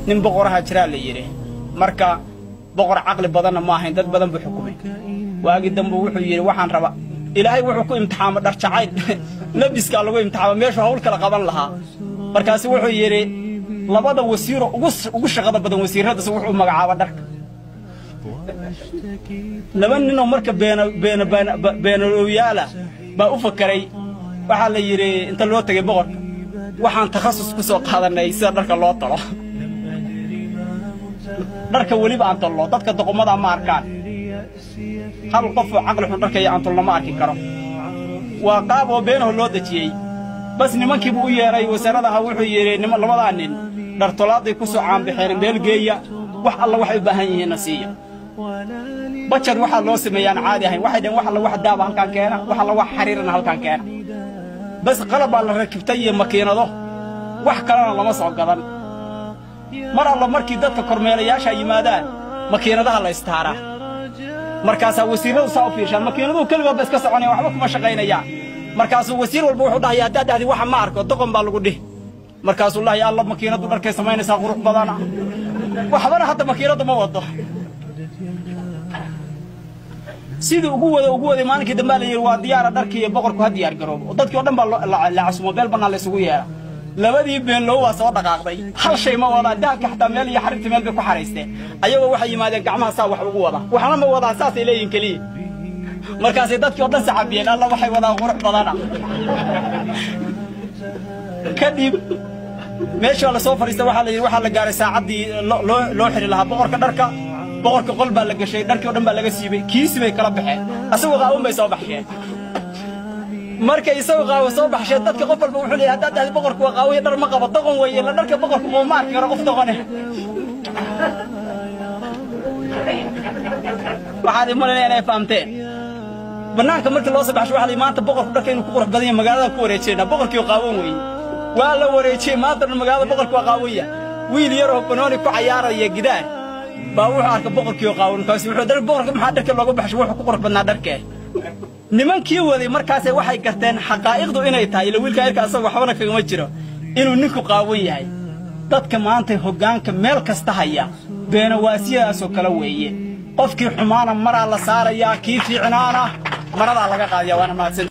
Nin boqoraha jiraa la yidhi. Marka boqor caqli badanna ma ahayn, dad badan buu xukumay. Waagii dambu wuxuu yidhi waxaan rabaa, Ilaahay wuxuu ku imtixaamo dhar jacayl, labiskaa lagu imtixaamo meeshuu hawl kala qaban lahaa. Markaasu wuxuu yidhi labada wasiiro ugu shaqada badan wasiirraddas wuxuu magacaaba dharka. Laba ninoo marka beenalowyaala baa u fakaray. Waxaa la yidhi inta loo tegay boqorka, waxaan takhasus ku soo qaadanay sida dharka loo talo. Dharka weliba aan tolno dadka doqomada ma arkaan. Hal qof oo caqli xun dharkaya aan tolno ma arki karo. Waa qaab oo beenaho loo dejiyey. Bas nimankiibuu u yeedhay wasaaradaha, wuxuu yidhi labadaa nin dhartolaaday ku soo caanbaxeen meel geeya, wax alla waxay u baahan yihiinna siiya. Bajar waxaa loo sameeyaan caadi ahayn. Waxay dhaheen wax alla wax daaba halkaan keena, wax alla wax xariirana halkaan keena. Bas qalab baa la rakibtay iyo makiinado, wax kalena lama soo gadan. Mar alla markii dadka kormeelayaasha yimaadaan makiinadaha la istaaraa. Markaasaa wasiirradu saa u fiirshaan, makiinaduhu keligoodba iska soconaya, waxba kuma shaqaynayaan. Markaasuu wasiir walba wuxuu dhahaya haddaad dhahdi waxa ma arko, doqon baa lagu dhihi. Markaasuu dhahaya alla makiinadu dharkay samaynaysaa qurux badana, waxbana hadda makiinadu ma wado. Sidii ugu wada ugu waday maalinkii dambaa la yidhi waa diyaara dharkii, boqorku ha diyaar garoobo. Oo dadkii oo dhan baa la casumo, meel bannaan la isugu yeera. Labadii beenlow waa soo dhaqaaqday, hal shay ma wadaan, dahabka xataa meel iyo xarirta meel bay ku xaraysteen. Ayagoo waxay yimaadeen gacmaha saa wax ugu wada, waxna ma wadaan, saasay leeyihin keliya. Markaasay dadkii oo dhan sacabiyeen, alla waxay wadaan qurux badana. Kadib meesha la soo fadhiistay, waxaa la yidhi waxaa la gaaray saacaddii loo xiri lahaa boqorka dharka. Boqorka qol baa la gashay, dharkii oo dhan baa laga siibay, kiisi bay kala baxeen, asagoo qaawan bay soo baxsheen. Markay isagoo qaawan soo baxsheen, dadka qof walba wuxuu leeyahay haddaad dhahdi boqorku waa qaawan dhar ma qabo, doqon weeye, la dharka boqorku qabo ma arki karo qof doqone. Waxaad imalanaya inay fahamteen. Bannaanka markii loo soo baxsho waxaa la yidhi maanta boqorku dharka inuu ku qurux badan yahay magaalada ku wareejinayna. Boqorkii qaawan weeye, waa la wareejiyey maanta dhan magaalada, boqorku waa qaawanya. Wiil yaroo banooni ku cayaaraya gidaar baa wuxuu arka boqorkii qaawan. Markaas wuxuu dhar boqorka maxaa dharka looga baxsho, wuxuu ku qurux badnaa dharkee. Nimankii waday markaasay waxay garteen xaqaa'iqdu inay tahay ila wiilka yarka asaga waxbana kagama jiro inuu ninku qaawan yahay. Dadka maanta hoggaanka meel kasta haya beenawaasiyadaasoo kale weeye. Qofkii xumaana maraa la saarayaa, kii fiicnaana maradaa laga qaadaya. Waana mahadsan.